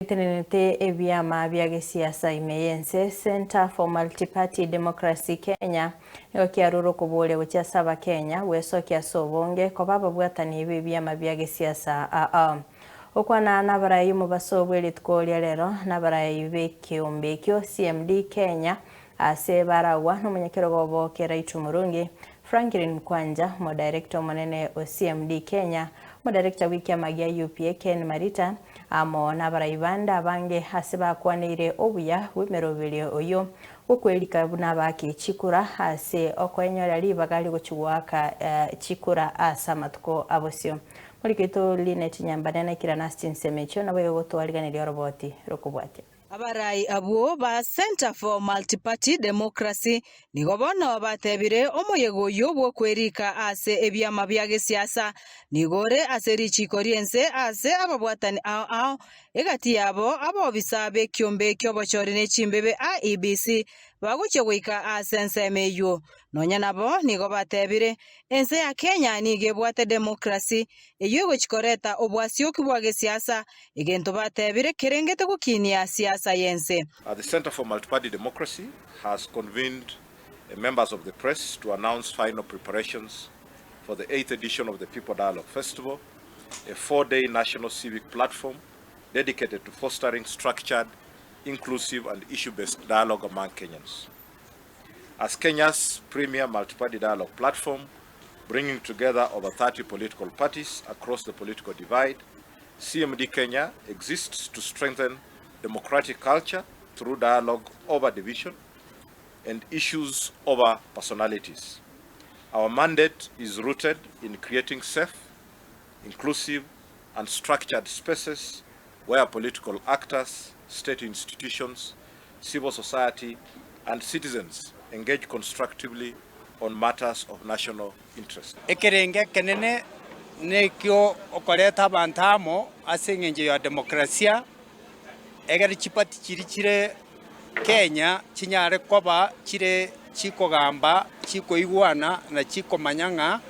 Etenenete ebiama bia gesiasa ime y'ense, Centre for Multiparty Democracy Kenya, nigo kiarure okoboria gochia ase Abakenya gwesokia ase obonge koba ababwatani b'ebiama bia gesiasa aa. Gokwana nabarai omobaso bwe rituko ria rero nabarai b'ekeombe ekio CMD Kenya ase baragwa nomonyakerogo obo Kiraitu Murungi, Franklin Mkwanja, omodirector omonene o CMD Kenya, omodirector bw'ekiama gia UPA Ken Marita, amo nabarai bande abange ase bakwaneire obuya bw'emeroberio oyio bw'okwerika buna abaake chikura ase okoenyoria ribaga rigochia goaka chikura ase amatuko abosio. Morikeito Linet Nyambane naikirane ase chinsemo echio naboigo gotwariganeria oroboti rokobwatia. Abarai abwo ba Centre for Multiparty Democracy nigo bono batebire omoyega oyio bw'okwerika ase ebiama bia gesiasa nigo ore ase richiiko ri'ense ase ababwatani ao ao egati yabo abobisa b'ekiombe ki'obochori ne chimbebe IEBC bagochia goika ase ensemo eyio. Nonya nabo nigo batebire, Ense ya Kenya nigo ebwate demokrasi, eyio egochia koreta obwasioki bwa gesiasa, egento batebire kerengete gokinia siasa y'ense. The Centre for Multiparty Democracy has convened members of the press to announce final preparations for the eighth edition of the People Dialogue Festival, a four-day national civic platform dedicated to fostering structured, inclusive and issue-based dialogue among Kenyans. As Kenya's premier multiparty dialogue platform, bringing together over 30 political parties across the political divide, CMD Kenya exists to strengthen democratic culture through dialogue over division and issues over personalities. Our mandate is rooted in creating safe, inclusive, and structured spaces where political actors, state institutions, civil society, and citizens engage constructively on matters of national interest. Ekerengo ekenene nekio okoreta abanto amo ase engencho ya demokrasia, egere chipati chiria chire Kenya chinyare koba chire chikogamba, chikoigwana na chikomanya ng'a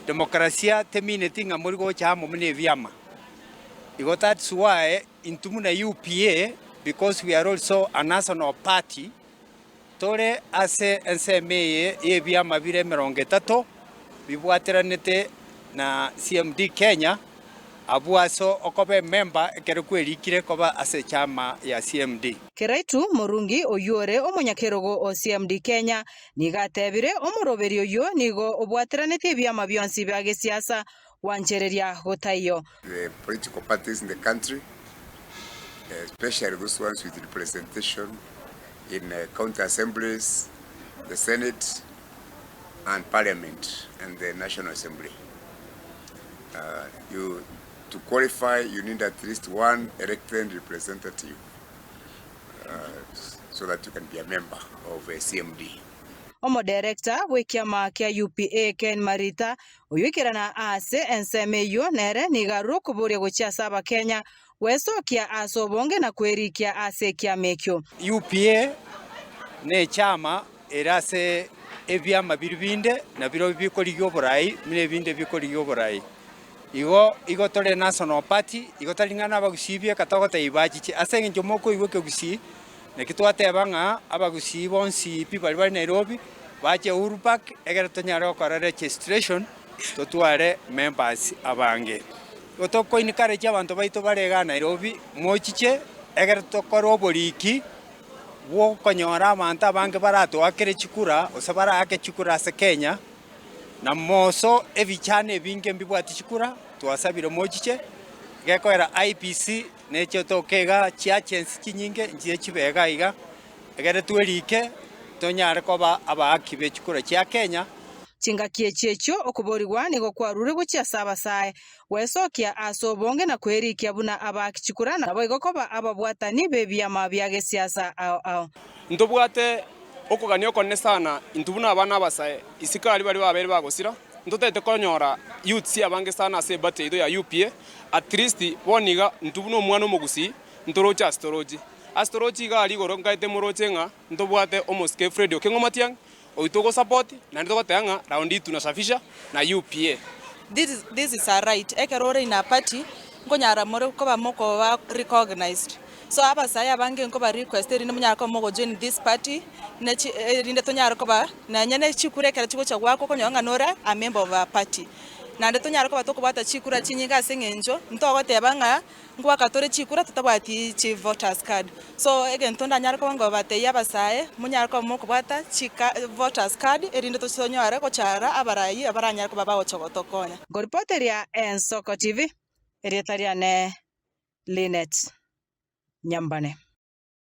demokrasia temineti ng'a mori gocha amo buna ebiama. Igo that's why intwe buna UPA because we are also a national party, tore ase ensemo eye y'ebiama bire emerongo etato bibwateranete na CMD Kenya, abwo ase okoba emember ekero kwerikire koba ase echama ya CMD. Kiraitu Murungi oyio ore omonyakerogo o CMD Kenya nigo atebire omoroberi oyio nigo obwateranetie ebiama bionsi bia gesiasa gwanchereria gotaiyo. The political parties in the country, especially those ones with representation in county assemblies, the senate and parliament and the national assembly. You, to qualify you need at least one elected representative so that you can be a member of a CMD. Omoderekta bw'ekiama kia UPA Ken Marita Oyoikerana ase ensemo eyio nere nigo arure okoboria gochia ase Abakenya, gwesokia ase obonge na kwerikia ase ekiama ekio. UPA nechama ere ase ebiama biria binde na birobio bikorigia oborai buna ebinde bikorigia oborai. Igo igo tore national party, igo tari ng'a nabagusii bieka togotebia bachiche. Ase eng'encho mokoigwa ekegusii, naki twateba ng'a abagusii bonsi pi baria bare Nairobi, bache Uhuru Park egere tonyare gokora registration totware members abange. Igo toko encourage abanto baito bare igaa Nairobi, mochiche egere tokore oboriki bwokonyora abanto abange baratoakere chikura gose baraake chikura ase Kenya. Na moso ebichana ebinge mbibwati chikura, twasabire mochiche, gekoera IEBC neche toke iga chiagency chinyinge nchiye chibe iga iga, egere twerike tonyare koba abaaki be chikura chia Kenya. Chingaki echi echio okoborigwa nigo kwarure gochia ase abasae, gwesokia ase obonge na kwerikia buna abaaki chikura naboigo koba ababwatani b'ebiama bia gesiasa ao ao. Ntobwate okogania okonene sana intwe buna abana abasae isiko aria baria babeire bagosira, ntotagete konyora youths abange sana ase eparty yaito ya UPA, at least bono iga intwe buna omwana omogusii ntoroche ase torochi. Ase torochi iga aria igoro nkaete moroche ng'a ntobwate omosike Fred Okeng'o Matiang'i oyio togosupport naende togoteba ng'a round hii tunasafisha na UPA. This this is a right, ekero ore in a party, nkonyara more koba mokoba recognized. So abasae abange nkoba request erinde monyare koba mogojoin this party ne chi erinde tonyare koba nonye ne chikura ekero chigocha goakwa okonyora ng'a nore a member of our party. Naende tonyare koba tokobwata chikura chinyinge ase eng'encho ntogoteba ng'a ngoaka tore chikura totabwati chi voters card. So egento ndanyare koba ngobatebia abasae monyare koba mokobwata chika voters card erinde tonyore gochara abarai abaranyare koba bagocha gotokonya. Nkoripoteria Ensoko TV, erieta riane Linet Nyambane.